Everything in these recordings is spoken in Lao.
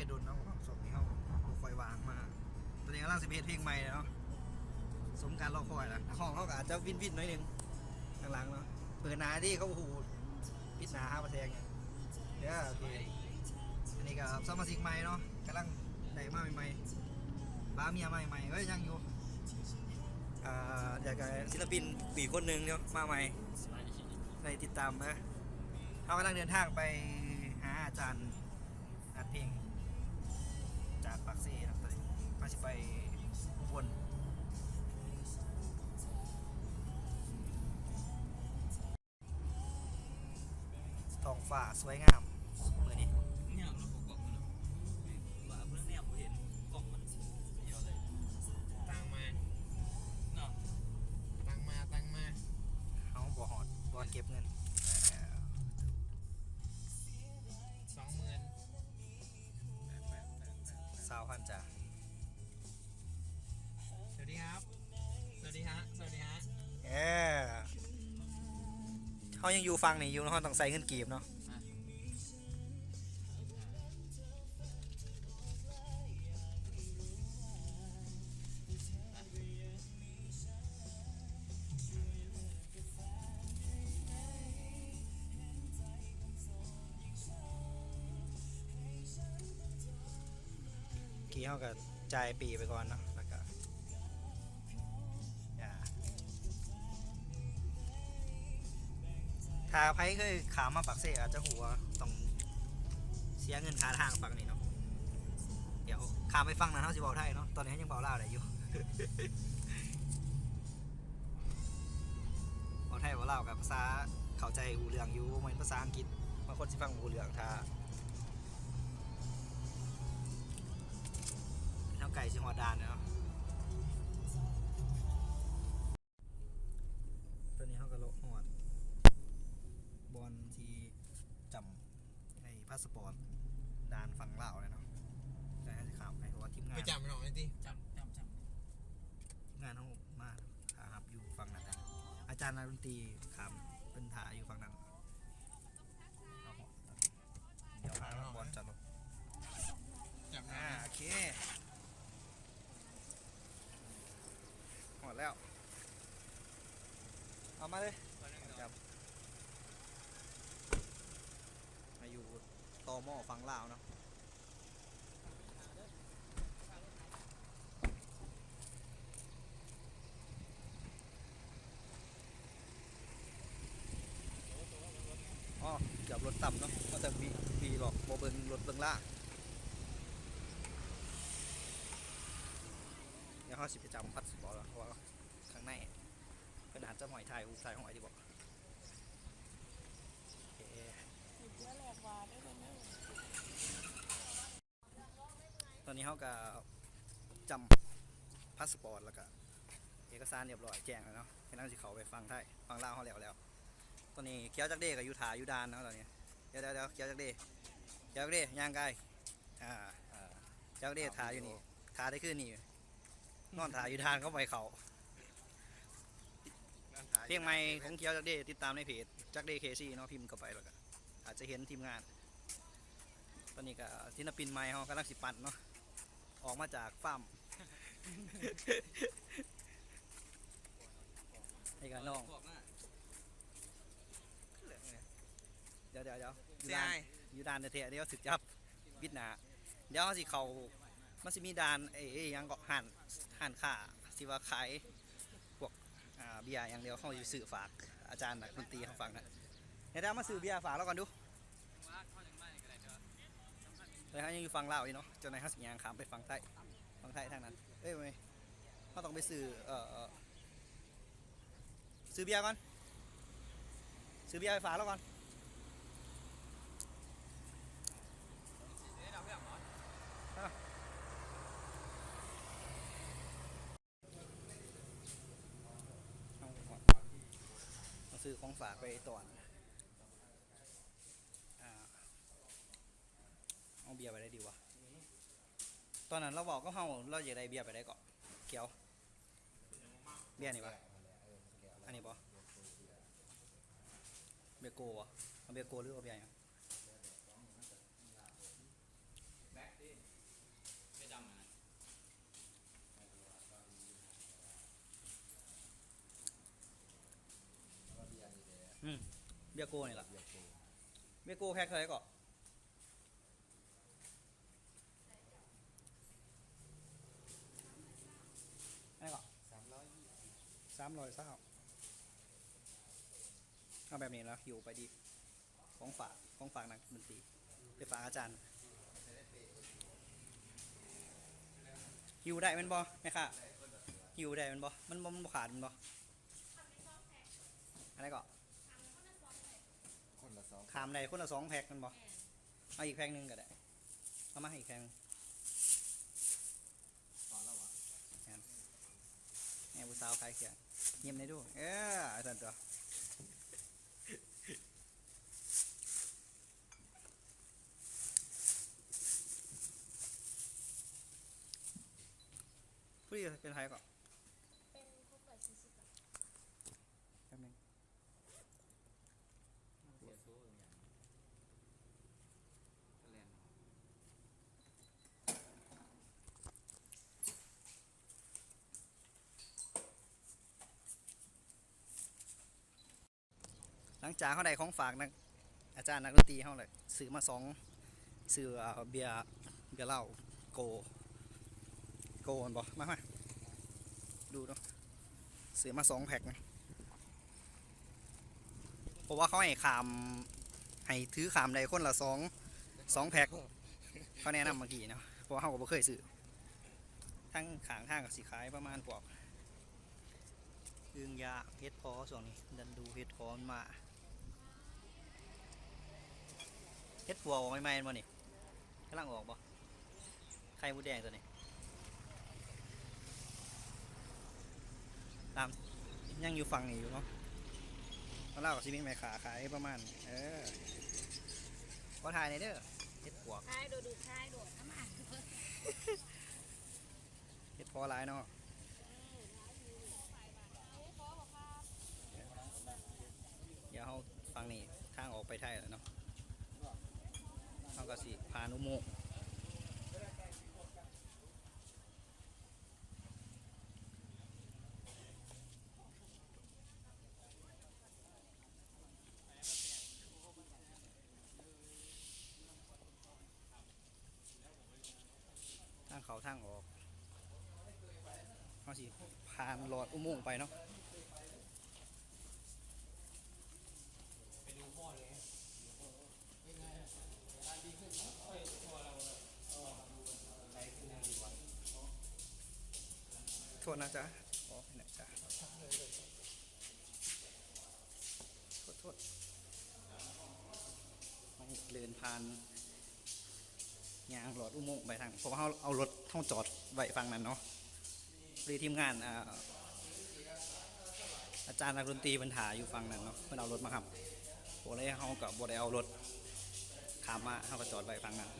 ກະດົນເນາະ ເພາະວ່າຊ່ວງນີ້ເຮົາບໍ່ຄ່ອຍວ່າງມາ. ຕອນນີ້ກຳລັງຊິໄປເຮັດເພງໃໝ່ເນາະ ສົມການລໍຄອຍລະ. ຫ້ອງເຮົາກໍອາດຈະວິນໆໜ້ອຍໜຶ່ງ ຂ້າງຫຼັງເນາະ. ເປີດໜ້າເດ້ ເຂົາບໍ່ຮູ້ ປິດໜ້າຫາປະແສງ. ເດີ ໂອເຄ. ອັນນີ້ກໍສະມາຊິກໃໝ່ເນາະ ກຳລັງໄດ້ມາໃໝ່ໆ ປ້າເມຍມາໃໝ່ໆ ເອີຍ ຍັງຢູ່. ອ່າ ແລ້ວກໍສິນລະປິນອີກຄົນໜຶ່ງເນາະ ມາໃໝ່ ໄດ້ຕິດຕາມເດີ. ເຮົາກຳລັງເດີນທາງໄປຫາອາຈານອັດເພງ ຈາກປາກເຊເນາະ. ຕອນນີ້ເຮົາຊິໄປອຸບົນ. ທ້ອງຟ້າສວຍງາມມື້ນີ້. ຍາກເນາະ ເຂົາກ້ອງມັນເນາະ ວ່າເບິ່ງແນວບໍ່ເຫັນກ້ອງມັນດຽວເລີຍ. ຕາມມາເນາະ ຕາມມາ ຕາມມາ. ເຮົາບໍ່ຮອດ ບໍ່ຮອດເກັບເງິນ ສອງໝື່ນ ຊາວພັນຈ້າ. ສະຫວັດດີຄັບ ສະຫວັດດີຮະ ສະຫວັດດີຮະ. ເອີ ເຮົາຍັງຢູ່ຝັ່ງນີ້ຢູ່ ເຮົາຕ້ອງໃຊ້ເງິນກີບເນາະ. ອ່ະ ກີ້ເຮົາກໍຈ່າຍປີ້ໄປກ່ອນເນາະ ແລ້ວກໍ ຖ້າໃຜເຄີຍຂ້າມມາປາກເຊອາດຈະຮູ້ວ່າຕ້ອງເສຍເງິນຄ່າທາງຝັ່ງນີ້ເນາະ. ດຽວຂ້າມໄປຝັ່ງນັ້ນເຮົາຊິເວົ້າໄທເນາະ ຕອນນີ້ເຮົາຍັງເວົ້າລາວໄດ້ຢູ່. ເວົ້າໄທເວົ້າລາວກັບພາສາເຂົ້າໃຈຮູ້ເລື່ອງຢູ່ ບໍ່ແມ່ນພາສາອັງກິດ ບາງຄົນຊິຟັງບໍ່ຮູ້ເລື່ອງ. ຖ້າເຮົາໃກ້ຊິຮອດດ່ານແລ້ວເນາະ. ຕອນນີ້ເຮົາກໍເລາະຮອດບ່ອນທີ່ຈຳໃນພາສະປອດດ່ານຝັ່ງລາວແລ້ວເນາະ. ແຕ່ເຮົາຊິຂ້າມໄປ ເພາະວ່າທີມງານ ໄປຈຳນ້ອງໄດ້ຕິ ຈຳ ຈຳ ຈຳ ທີມງານເຮົາມາຖ້າຮັບຢູ່ຝັ່ງນັ້ນ. ອາຈານນັກດົນຕີຂ້າມເພິ່ນຖ້າຢູ່ຝັ່ງນັ້ນ. ດຽວຫາບ່ອນຈອດລົດ. ຈຳ ອ່າ ໂອເຄ ຮອດແລ້ວ ເອົາມາເລີຍ. ມາຢູ່ ຕມ ຝັ່ງລາວເນາະ. ອໍ ເກືອບລົດຕຳເນາະ ເຮົາຈະບີ ບີຫຼອກບໍ່ເບິ່ງລົດເບິ່ງລາ. ດຽວເຮົາຊິໄປຈຳພາສປອດ ເພາະວ່າຂ້າງໃນເພິ່ນອາດຈະຫ້ອຍຖ່າຍຮູບຖ່າຍຫ້ອຍຕິບໍ. ໂອເຄ ເຮັດເພື່ອແລກວ່າໄດ້ເດີ. ຕອນນີ້ເຮົາກໍຈຳພາສປອດ ແລ້ວກໍເອກະສານຮຽບຮ້ອຍ ແຈ້ງແລ້ວເນາະ. ກຳລັງຊິເຂົ້າໄປຝັ່ງໄທ ຝັ່ງລາວເຮົາແລ້ວແລ້ວ. ຕອນນີ້ຂຽວຈັກເດກໍຢູ່ ຖ້າຢູ່ດ່ານເນາະຕອນນີ້. ດຽວ ດຽວ ດຽວ ຂຽວຈັກເດ ຂຽວຈັກເດ ຍ່າງກາຍ ອ່າ ຂຽວຈັກເດຖ້າຢູ່ນີ້ ຖ້າໄດ້ຄືນນີ້ ນອນຖ້າຢູ່ດ່ານ ເຂົາບໍ່ໃຫ້ເຂົ້າ. ເພງໃໝ່ຂອງຂຽວຈັກເດ ຕິດຕາມໃນເພຈຈັກເດເຄຊີເນາະ ພິມເຂົ້າໄປແລ້ວກໍອາດຈະເຫັນທີມງານ. ຕອນນີ້ກໍສິນລະປິນໃໝ່ເຮົາກຳລັງຊິປັ້ນເນາະ ອອກມາຈາກຟາມ. ນີ້ກໍນ້ອງ ດຽວໆໆ ຢູ່ດ່ານ ຢູ່ດ່ານແທ້ໆ ດຽວຖືກຈັບ ບິດໜ້າ. ດຽວເຮົາຊິເຂົ້າ ມັນຊິມີດ່ານ ເອີ ອີ່ຫຍັງເກາະ ຮ້ານ ຮ້ານຄ້າທີ່ວ່າຂາຍພວກ ອ່າ ເບຍຫຍັງ. ດຽວເຮົາຊິຊື້ຝາກອາຈານນັກດົນຕີເຮົາຟັງນະ. ດຽວເຮົາມາຊື້ເບຍຝາກລາວກ່ອນດູ. ເຮົາຍັງຢູ່ຝັ່ງລາວຢູ່ເນາະ ເຈົ້ານາຍເຮົາຊິຍ່າງຂ້າມໄປຝັ່ງໄທ ຝັ່ງໄທທາງນັ້ນ. ເອີຍ ເຮົາຕ້ອງໄປຊື້ ເອີ ຊື້ເບຍກ່ອນ ຊື້ເບຍໄປຝາກລາວກ່ອນ. ເຮົາ ເຮົາຊື້ຂອງຝາກໄປຕ້ອນ ອ່າ ເອົາເບຍໄປໃດດີວະ? ຕອນນັ້ນລາວເວົ້າກັບເຮົາ ລາວຢາກໄດ້ເບຍແບບໃດເກາະ ຂຽວ? ເບຍນີ້ບໍ່? ອັນນີ້ບໍ່? ເບຍໂກບໍ່? ເອົາເບຍໂກ ຫຼືເອົາເບຍຫຍັງ? ແບລັກ ເບຍໂກ້ນີ້ລະ ເບຍໂກ້ ເບຍໂກ້ແພັກເທົ່າໃດເກາະ? ອັນນັ້ນເກາະ ສາມຮ້ອຍຊາວ ເອົາແບບນີ້ລະ ຫິ້ວໄປດີ ຂອງຝາກ ຂອງຝາກນັກດົນຕີ ໄປຝາກອາຈານ. ຫິ້ວໄດ້ແມ່ນບໍ່ແມ່ຄ້າ? ຫິ້ວໄດ້ແມ່ນບໍ່? ມັນບໍ່ ມັນບໍ່ຂາດແມ່ນບໍ່? ອັນໃດເກາະ? ຄົນລະສອງ ຂ້າມໄດ້ຄົນລະສອງແພັກແມ່ນບໍ່? ເອົາອີກແພັກໜຶ່ງກໍໄດ້ ເອົາມາໃຫ້ອີກແພັກໜຶ່ງ. ແມ່ນ ແມ່ຜູ້ສາວຂາຍເຄື່ອງ ຍິ້ມແດ່ດູ ເອີ ຊັ້ນຕົວະ. ຜູ້ນີ້ເປັນໃຜເກາະ? ເປັນຫົກຮ້ອຍສີ່ສິບ ແປັບໜຶ່ງ. ຫຼັງຈາກເຮົາໄດ້ຂອງຝາກນັກ ອາຈານນັກດົນຕີເຮົາແລ້ວ ຊື້ມາສອງ ຊື້ ເອີ ເບຍ ເບຍເຫຼົ້າ ໂກ ໂກແມ່ນບໍ່? ມາ ມາ ດູເນາະ ຊື້ມາສອງແພັກນະ ເພາະວ່າເຂົາໃຫ້ຂ້າມ ໃຫ້ຖືຂ້າມໄດ້ຄົນລະສອງ ສອງແພັກ ເຂົາແນະນຳເມື່ອກີ້ເນາະ ເພາະວ່າເຮົາກໍບໍ່ເຄີຍຊື້. ທາງຂ້າງທາງກໍຊິຂາຍປະມານພວກ ອຶ່ງຢາງ ເຫັດເຜາະ ຊ່ວງນີ້ ລະດູເຫັດເຜາະມັນມາ. ເຫັດປົວອອກໃໝ່ໆ ແມ່ນບໍ່ນີ້? ກຳລັງອອກບໍ່? ໄຂ່ມົດແດງຕົວນີ້ ຕາມ ຍັງຢູ່ຝັ່ງນີ້ຢູ່ເນາະ ລາວກໍຊິມີແມ່ຄ້າຂາຍປະມານ ເອີ ຂໍຖ່າຍແດ່ເດີ ເຫັດປວກ ຂາຍໂດດ ຂາຍໂດດ ເອົາມາ ເຫັດເຜາະຫຼາຍເນາະ. ດຽວເຮົາ ຝັ່ງນີ້ທາງອອກໄປໄທແລ້ວເນາະ ເຮົາກໍຊິຜ່ານອຸໂມງ. ທາງເຂົ້າທາງອອກ ເຮົາຊິຜ່ານລອດອຸໂມງໄປເນາະ. ໂທດນະຈ໊ະ ຂໍອະໄພນະຈ໊ະ. ໂທດ ໂທດ ເດີນຜ່ານ ຍ່າງລອດອຸໂມງໄປທາງ ເພາະວ່າເຮົາເອົາລົດເຮົາຈອດໄວ້ຝັ່ງນັ້ນເນາະ. ພໍດີທີມງານ ອາ ອາຈານນັກດົນຕີເພິ່ນຖ້າຢູ່ຝັ່ງນັ້ນເນາະ ເພິ່ນເອົາລົດມາຮັບ ກໍເລີຍເຮົາກໍບໍ່ໄດ້ເອົາລົດຂ້າມມາ ເຮົາກໍຈອດໄວ້ຝັ່ງນັ້ນ.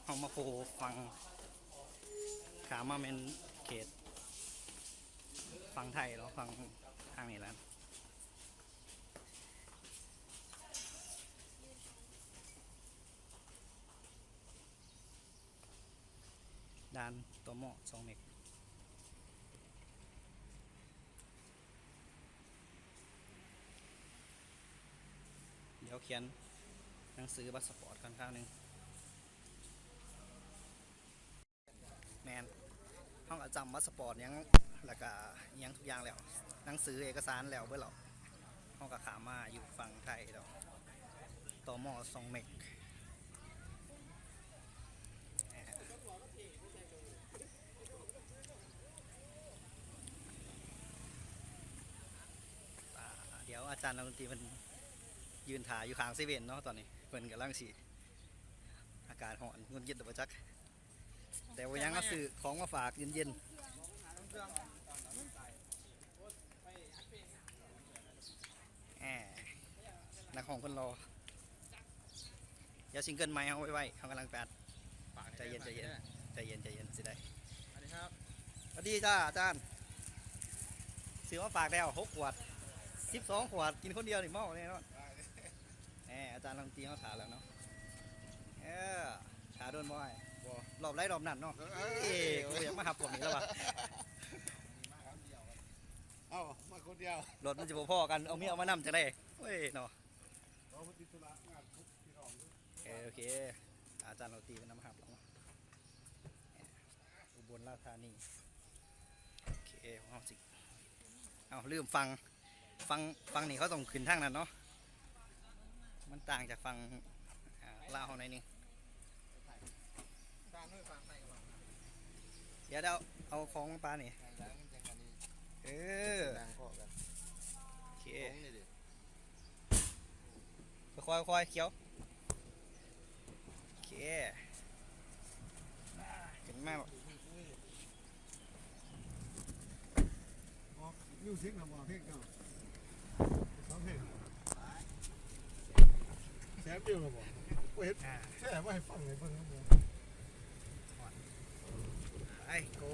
ເຮົາມາໂຜຝັ່ງ ຂ້າມມາແມ່ນເຂດຝັ່ງໄທເນາະ ຝັ່ງທາງນີ້ແຫຼະ. ດ່ານ ຕມ ຊ່ອງເມັກ. ດຽວຂຽນໜັງສືພາສປອດກ່ອນຄາວໜຶ່ງ. ແມ່ນ ເຮົາກໍຈ້ຳພາສປອດຫຍັງ ແລ້ວກໍອີ່ຫຍັງທຸກຢ່າງແລ້ວ ໜັງສືເອກະສານແລ້ວເບິດແລ້ວ ເຮົາກໍຂ້າມມາຢູ່ຝັ່ງໄທແລ້ວ ຕມ ຊ່ອງເມັກ. ດຽວອາຈານນັກດົນຕີເພິ່ນຢືນຖ້າຢູ່ຂ້າງເຊເວັ່ນເນາະ ຕອນນີ້ເພິ່ນກຳລັງຊິ ອາກາດຮ້ອນ ຫງຸດຫງິດບໍ່ຈັກ ແຕ່ບໍ່ຫຍັງ ເອົາຊື້ຂອງມາຝາກເຢັນໆ. ແອ ນັກຮ້ອງຄົນຫຼໍ່ ດຽວຊິງເກິນໃໝ່ເຮົາໄວໆ ເຮົາກຳລັງໄປອັດ. ໃຈເຢັນ ໃຈເຢັນ ໃຈເຢັນ ໃຈເຢັນ ຊິໄດ້. ສະຫວັດດີຄັບ ສະຫວັດດີຈ້າອາຈານ ຊື້ມາຝາກແລ້ວຫົກຂວດ ສິບສອງຂວດ ກິນຄົນດຽວນີ້ເມົາແນ່ນອນ. ແອ ອາຈານນັກດົນຕີເຮົາຖ້າແລ້ວເນາະ. ເອີ ຖ້າດົນບໍ່ອ້າຍ? ບໍ່ ລອບໃດລອບນັ້ນເນາະ. ເອີ ເອີ ໂອ້ຍ ຢາກມາຮັບພວກນີ້ແລ້ວວ່າ. ຄົນດຽວ ລົດມັນຊິບໍ່ພໍກັນ ເອົາເມຍເອົາມານຳຈັ່ງໃດ ໂອ້ຍເນາະ. ເອີ ໂອເຄ ອາຈານໂຣຕີເພິ່ນນຳມາຮັບເນາະ ອຸບົນລາດທານີ. ໂອເຄ ເຮົາຊິ ເອົ້າ ລືມຝັ່ງ ຝັ່ງ ຝັ່ງນີ້ເຂົາຕ້ອງຂຶ້ນທາງນັ້ນເນາະ ມັນຕ່າງຈາກຝັ່ງ ອ່າ ລາວເຮົາໜ້ອຍໜຶ່ງ. ດຽວ ດຽວເອົາຂອງມາປະນີ້ ເອີ ໂອເຄ ຄ່ອຍໆ ຄ່ອຍໆ ຂຽວ ໂອເຄ ຂຶ້ນມາ. ມິວສິກນະບໍ່ ເພງເຈົ້າ ສອງເພງ ແຊບຢູ່ນະບໍ່ ບໍ່ເຮັດ ອ່າ ແຊບໄວ້ໃຫ້ຟັງໃຫ້ເບິ່ງນະບໍ່. ໄປ go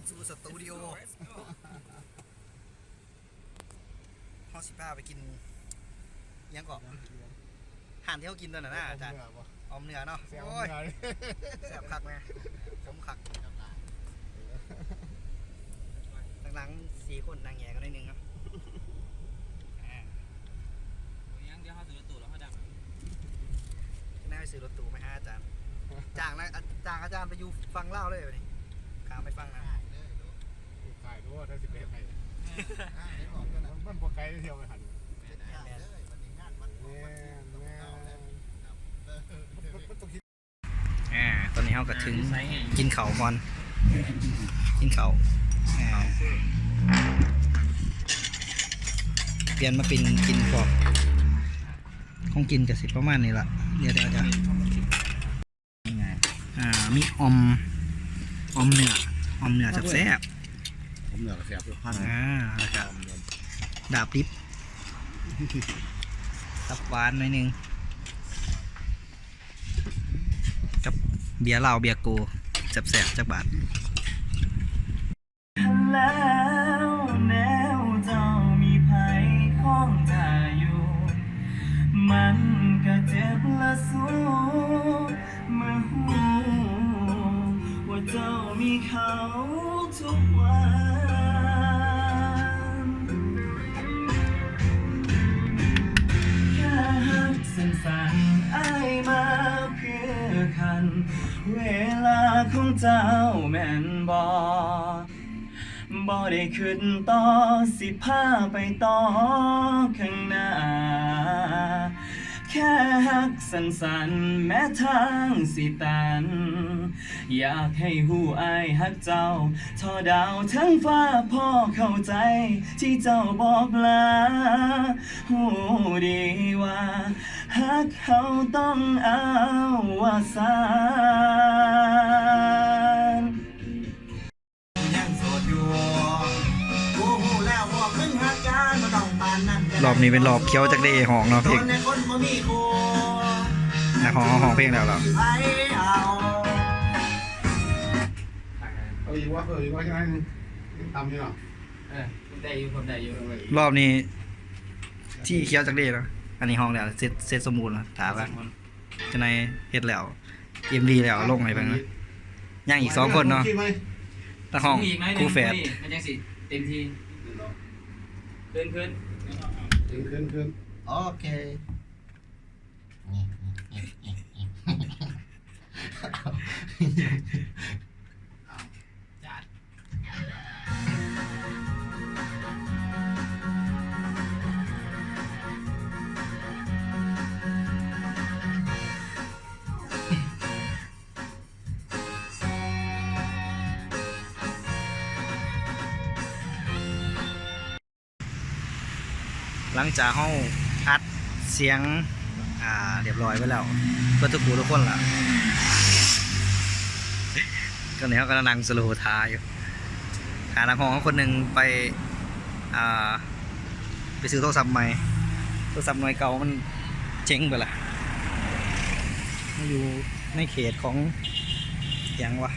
to studio. ເຮົາຊິພາໄປກິນ ຫຍັງເກາະ ຮ້ານທີ່ເຮົາກິນຕອນນັ້ນນະ ອອມເນື້ອ ອາຈານ ອອມເນື້ອເນາະ. ໂອ້ຍ ແຊບຄັກແມະ ສົມຄັກ ທາງຫຼັງສີ່ຄົນນັ່ງແຫຍ່ກັນໜ້ອຍໜຶ່ງເນາະ. ອ່າ ບໍ່ຫຍັງ ດຽວເຮົາຊື້ລົດຕູ້ແລ້ວເຮົາດັງ ຈັ່ງໃດ ຊື້ລົດຕູ້ໄປຫາອາຈານ ຈ້າງນະ ຈ້າງອາຈານໄປຢູ່ຝັ່ງລາວເລີຍບາດນີ້ ຂ້າມໄປຝັ່ງນັ້ນ. ຂາຍໂລດ ຖ້າຊິໄປເຮັດໃຫ້ ມັນບໍ່ໄກ ທ່ຽວໄປຫັ້ນ. ແມ່ນໆ ມັນຕ້ອງຄິດ ອ່າ ຕອນນີ້ເຮົາກໍເຖິງກິນເຂົ້າກ່ອນ ກິນເຂົ້າ ອ່າ ປ່ຽນມາເປັນກິນພວກຂອງກິນ ກໍຊິປະມານນີ້ລະ. ດຽວໆ ອ່າ ມີອ່ອມ ອ່ອມເນື້ອ ອ່ອມເນື້ອແຊບໆ ອ່ອມເນື້ອກໍແຊບຢູ່ ອ່າ ແລ້ວກໍດາບດິບ ຕັບຫວານໜ້ອຍໜຶ່ງ ກັບເບຍລາວ ເບຍໂກ ແຊບໆ ຈັກບາດ. ແລ້ວແນວເຈົ້າມີໃຜຄອງທ່າຢູ່ ມັນກະເຈັບລະສູ ເມື່ອຮູ້ວ່າເຈົ້າມີເຂົາທຸກວັນ. ແຄ່ຮັກສັ້ນໆ ອ້າຍມາເພື່ອຂັນ ເວລາຂອງເຈົ້າແມ່ນບໍ່? ບໍ່ໄດ້ຄິດຕໍ່ ຊິພາໄປຕໍ່ຂ້າງໜ້າ ແຄ່ຮັກສັ້ນໆ ແມ້ທາງຊິຕັນ ຢາກໃຫ້ຮູ້ອ້າຍຮັກເຈົ້າ ທໍ່ດາວເທິງຟ້າ ພໍເຂົ້າໃຈທີ່ເຈົ້າບອກລາ ຮູ້ດີວ່າຮັກເຮົາຕ້ອງເອົາວ່າຊັ້ນ. ລອບນີ້ເປັນລອບຂຽວຈັກເດຮ້ອງເນາະ ເພງ ນັກຮ້ອງເຮົາຮ້ອງເພງແລ້ວລະ ເອົາອີກວະ ເອີ ອີກວະ ຍັງຕ່ຳຢູ່ເນາະ ເອີ ໄດ້ຢູ່ ໄດ້ຢູ່ ລອບນີ້ທີ່ຂຽວຈັກເດເນາະ ອັນນີ້ຮ້ອງແລ້ວ ເສັດ ເສັດສົມບູນລະ ຖ້າວ່າ ເສັດສົມບູນ ຈັ່ງໃດເຮັດແລ້ວ ເອັມວີແລ້ວ ລົງໃຫ້ເບິ່ງນະ ຍັງອີກສອງຄົນເນາະ ນັກຮ້ອງຄູ່ແຝດ ມັນຈັ່ງຊິເຕັມທີ່ ຂຶ້ນ ຂຶ້ນ ຂຶ້ນ ຂຶ້ນ ໂອເຄ. ຫຼັງຈາກເຮົາອັດສຽງ ອ່າ ຮຽບຮ້ອຍໄປແລ້ວ ເບິດທຸກຜູ້ທຸກຄົນລະ ຕອນນີ້ເຮົາກຳລັງນັ່ງສະໂລທ່າຢູ່ ຖ້ານັກຮ້ອງເຮົາຄົນໜຶ່ງໄປ ອ່າ ໄປຊື້ໂທລະສັບໃໝ່ ໂທລະສັບໜ່ວຍເກົ່າມັນເຈັງໄປລະ ມັນຢູ່ໃນເຂດຂອງ ຫຍັງວະ